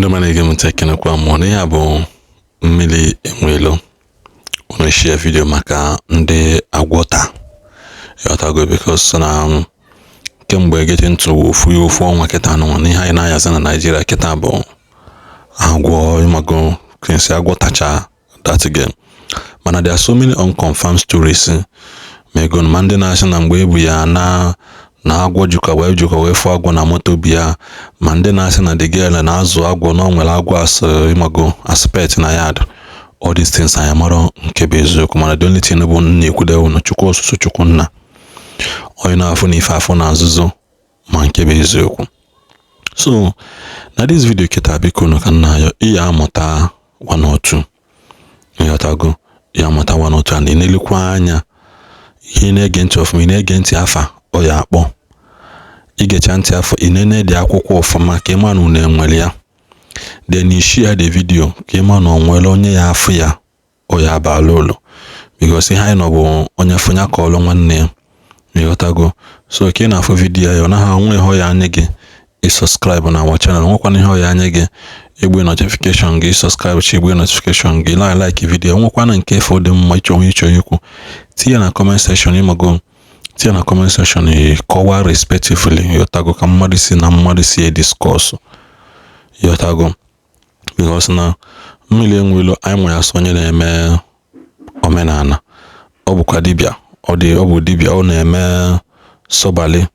Ndị ọma na-ege m ntị, ekenekwa m. Na ya bụ Mmiri Enweilo unu share video maka ndị agwọ taa, ịghọtago? Because na kemgbe getting to ofu ọnwa kịta nụnwa na ihe anyị na-ayazi na Naịjirịa kịta bụ agwọ, ịmago, since agwọ tacha that girl. Mana there are so many unconfirmed stories mego ma ndị na-asị na mgbe ebu ya na agwọ jikwa wee fụ agwọ na moto bi ya, ma ndị na-asị na the girl na-azụ agwọ, na ọ nwere agwọ as, ịmago, as pet na yard. All these things, anyị mara nke bụ eziokwu. Mana the only thing bụ m na-ekwudewu na Chukwu ọsụsụ, Chukwu nna, onye na-afụ na ife afụ na nzuzo ma nke bụ eziokwu. So na this video kịta, biko nụ, ka nna ya ị ya amụta one or two, ịghọtago? Ya amụta one or two and ị na-elekwa anya ihe, na-ege ntị ọfụma, ị na-ege ntị afa ọ ya akpọ, igecha ntị afọ, ị nene dị akwụkwọ ọfụma ka ị ma na unu enwere ya. Then you share the video ka ị ma na ọ nwere onye ya afụ ya, ọ ya abala ụlọ, because ihe anyị nọ bụ onye fụnya ka ọlụ nwanne ya, ịghọtago? So ka ị na-afụ video ya, ọ naghị onwe ihe ọ ya anya gị ị subscribe na our channel, nwekwana ihe ọ ya anya gị egbe notification gị, subscribe chi egbe notification gị, like video, nwekwana nke efe dị mma ịchọ onwe ịchọ ikwu, tinye na comment section, ịmago, tinye na comment section, kọwaa respectively, ịghọtago? Ka mmadụ si na mmadụ si e discuss, ịghọtago? Because na Mmiri Enweilo anyị nwe ya sọ onye na-eme omenala, ọ bụkwa dibịa, ọ dị, ọ bụ dibịa, ọ na-eme sọbalị.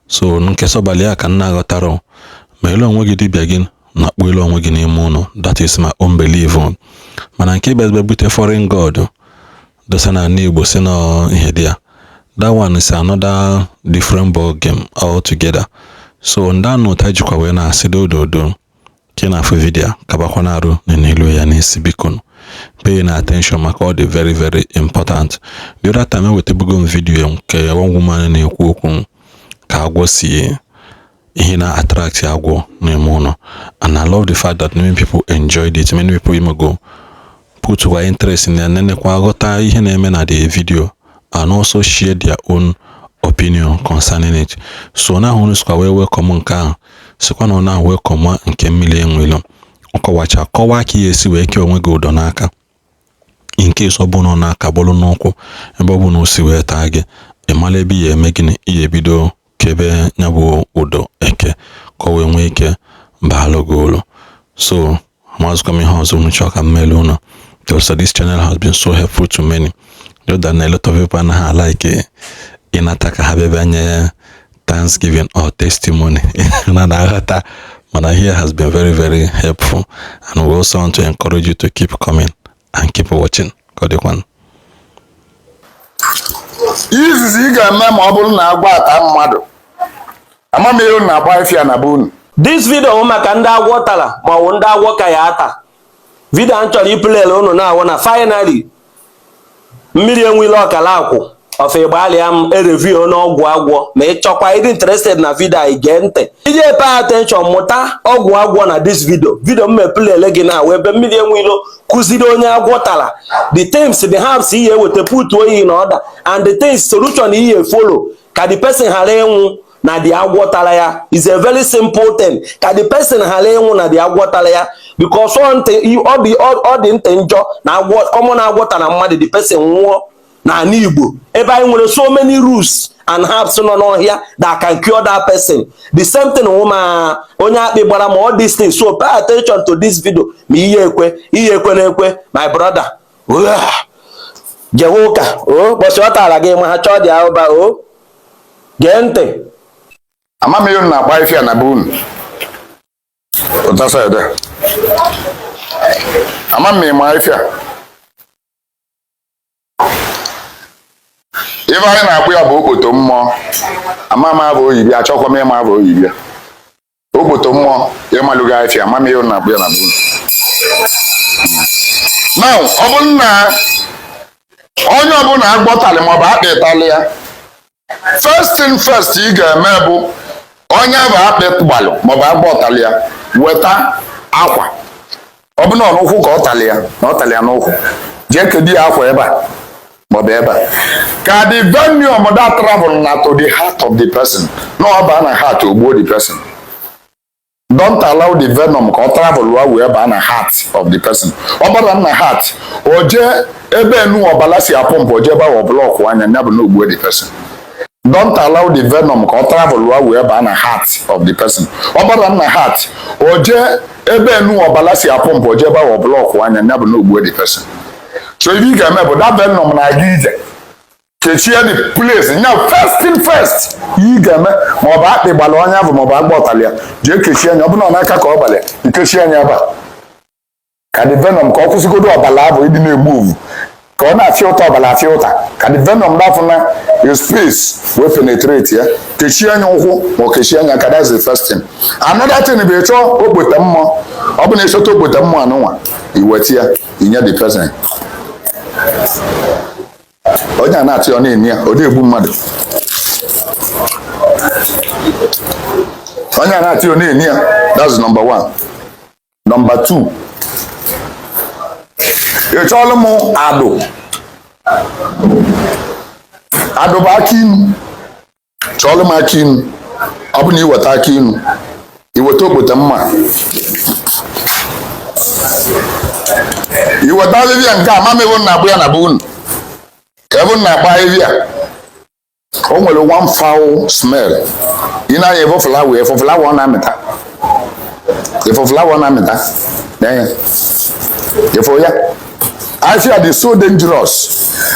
So nke sọbalị ya ka nna aghọtara ma ele onwe gị dibịa gị na-akpụ elu onwe gị n'ime ụlọ. That is my own belief. Mana nke bịa bute foreign god dosa na ala Igbo si na ihe dị ya, that one is another different ball game altogether. So ndị anụ ụta jikwa wee na-asị dododo ka ị na-afụ video, kabakwa na-arụ na n'elu ya n'isi. Biko, pay na attention maka ọ dị very very important. The other time ewetabugo m video nke one woman na-ekwu okwu ka agwọ si ihe na attract agwọ n'ime ụlọ, and I love the fact that many people enjoyed it. Many people imego put wa interest in ya, nenekwa, ghọta ihe na-eme na the video and also share their own opinion concerning it. So na ahụ sikwa wee welcome nke ahụ, sikwa na ọ na welcome nke Mmiri Enwelo ọkọwacha kọwaa ka ihe esi wee kee onwe gị ụdọ n'aka, in case ọ bụ na ọ na-aka bụrụ n'ụkwụ ebe ọ bụ na o si wee taa gị, ị mara ebe ihe eme gịnị, ihe ebido kebe ya bụ ụdọ eke ka o wee nwee ike baalụ gị ụlọ. So amazụkwa m ihe ọzọ unu chọọ ka m meelu unu, because this channel has been so helpful to many. Just that a lot of people anaghị like ịnata ka ha bịa bịa nye thanksgiving or testimony na na-aghọta, mana here has been very very helpful, and we also want to encourage you to keep coming and keep watching. Ka ọ dịkwanụ. Izizi ị ga-eme ma ọ bụrụ na agwọ ata mmadụ, ama m ihe unu na-agba ifia na be unu. This video bụ maka ndị agwọ tara ma ọ bụ ndị agwọ ka ya ata. Video a m chọrọ ipulele unu na-awụ na finally Mmiri Enwile ọkala akwụ ọfa ịgbalịa m e-review n'ọgwụ agwọ. Ma ị chọkwa ịdị interested na video a, gee ntị iji pay attention mụta ọgwụ agwọ na this video. Video m mepulele gị na ebe Mmiri Enwilo kụziri onye agwọ tara the things, the herbs ihe eweta, put oyi na order, and the things, solution ihe follow ka the person ghara ịnwụ na the agwọ tara ya. Is a very simple thing ka the person ghara ịnwụ na the agwọ tara ya, because ọ dị ntị njọ na agwọ common agwọ tara mmadụ, the person nwụọ. N'ala Igbo ebe anyị nwere so many roots and herbs nọ n'ọhịa that can cure that person. The same thing wụ ma onye akpị gbara ma all these things. So pay attention to this video. Ma ihe ekwe, ihe ekwe na-ekwe, my brother, jewe ụka o ụbọchị ọ tara gị ma ha chọọ dị ahụba o gee ntị. Ama m ihe unu na-agba ifia na be unu ụta side a. Ama m ịma ifia ife anyị na-akpụ ya bụ okpoto mmụọ. Ama m abụ oyibi, achọkwa m ịma abụ oyibi ya. Okpoto mmụọ, ịmalụgo afịa. Ama m ihe unu na-akpụ ya na be unu. Now, ọ bụrụ na onye ọbụla agbọtalị maọbụ akpịtalị ya, first thing first ị ga-eme bụ onye bụ akpị gbalụ maọbụ agbọtalị ya, weta akwa. Ọ bụ na ọ n'ụkwụ ka ọ talị ya, na ọ talị ya n'ụkwụ, jee kedu ya akwa ebe a maọbụ ebe a, ka the venom that travel na to the heart of the person, na ọ baa na heart, ogbuo the person. Don't allow the venom ka ọ travel wee baa na heart of the person. Ọ bara na heart, o jee ebe enu ọbala si apọmpụ, o jee ebe ahụ block anya ya, bụ na ogbue the person. Don't allow the venom ka ọ travel wee baa na heart of the person. Ọ bara na heart, o jee ebe enu ọbala si apọmpụ, o jee ebe ahụ block anya ya, bụ na ogbue the person. So ife ị ga-eme bụ, that venom na-aga ije, kechie the place nya. First thing first ihe ị ga-eme, ma ọ bụ akpị gbara onye ahụ, ma ọ bụ agba ọtali ya, jee kechie anya. Ọ bụrụ na ọ n'aka ka ọ gbalị, ikechie anya ebe a ka the venom, ka ọ kwụsịgodo ọbala abụ ịdị na-emove, ka ọ na-afịa ụta, ọbala afịa ụta, ka the venom dafụ na a space wee penetrate ya. Kechie anya ụkwụ ma ọ kechie anya ka. That's the first thing. Another thing bụ ịchọ okpote mmụọ. Ọ bụ na ịchọta okpote mmụọ anụnwa, iweta ya, inye the person. Onye a na-atụ ya, ọ na-enye ya, ọ na-egbu mmadụ. Onye a na-atụ ya, ọ na-enye ya. That's number one. Number two, ị chọọlụ m adụ. Adụ bụ akị inu. Chọọlụ m akị inu. Ọ bụ na iweta akị inu, iweta okpote mma, iweta ahịhịa nke a mama ebe na-agbụ ya na be unu, ka ebe na-agba ahịhịa, o nwere one foul smell. Ị na-anya ebe flower, efo flower ọ na-amịta, efo flower ọ na-amịta na efo ya. Afịa dị so dangerous.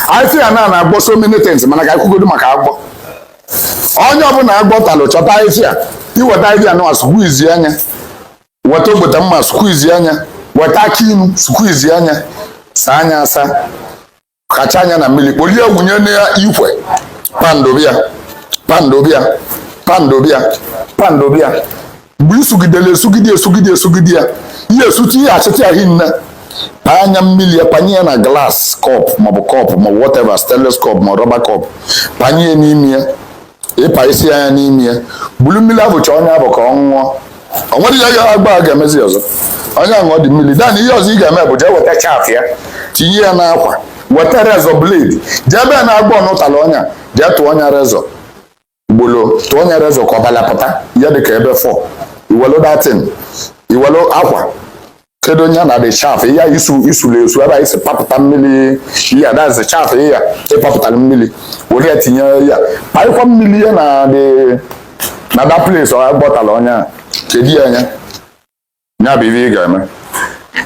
Afịa na na-agbọ so many things, mana ka akwụgodo maka agbọ. Onye ọbụla agbọ talụ, chọta afịa. Iweta afịa nụwa, squeeze anya. Weta ogbota mma, squeeze anya. Weta akị inu, squeeze anya. Saa anya asa, kacha anya na mmiri, kpolie, wunye na ikwe, pandobia, pandobia, pandobia, pandobia. Mgbe isugidere, esugide, esugide, esugide ya, ihe esutu, ihe achịta ya hinne. Paa anya mmiri ya, panye ya na glass cup maọbụ cup maọbụ whatever, stainless cup ma rubber cup, panye ya n'ime ya. Ịpa isi anya n'ime ya, bulu mmiri ahụ chọọ onye ahụ ka ọ ṅụọ. O nwere ihe ya agba ga-emezi ọzọ. Onye ahụ ọ dị mmiri dan. Ihe ọzọ ị ga-eme bụ jee weta chaff ya, tinye ya n'akwa, weta razor blade, jee ebe na agbọ n'ụtala ọnya, jee tụọ ọnya razor ugboro, tụọ ọnya razor ka ọbala pụta ya dị ka ebe fọ. Iwelu datin, iwelu akwa kedu onye na the chaff ya isu isuru esu ebe anyị si papụta mmiri ya. That's the chaff ya ịpapụtara mmiri, were ya tinye ya, paịkwa mmiri ya na the na that place ọ gbọtara ọnya. Kedu ya anya ya bụ ife ị ga-eme.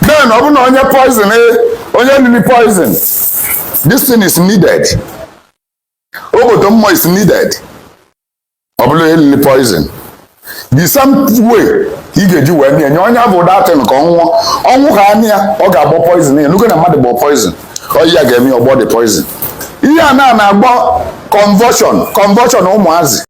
Then ọ bụrụ na onye poison, onye riri poison, this thing is needed. Obodo mmụọ is needed. Ọ bụrụ elili poison, the same way ị ga-eji wee nye nye onye bụ datin ka ọ nwụọ ọnwụ ka anya ya, ọ ga-agbọ poison ya nugo na mmadụ gbọ poison, ọ ya ga-eme ọgbọ the poison. Ihe a na na-agbọ convulsion, convulsion ụmụazị.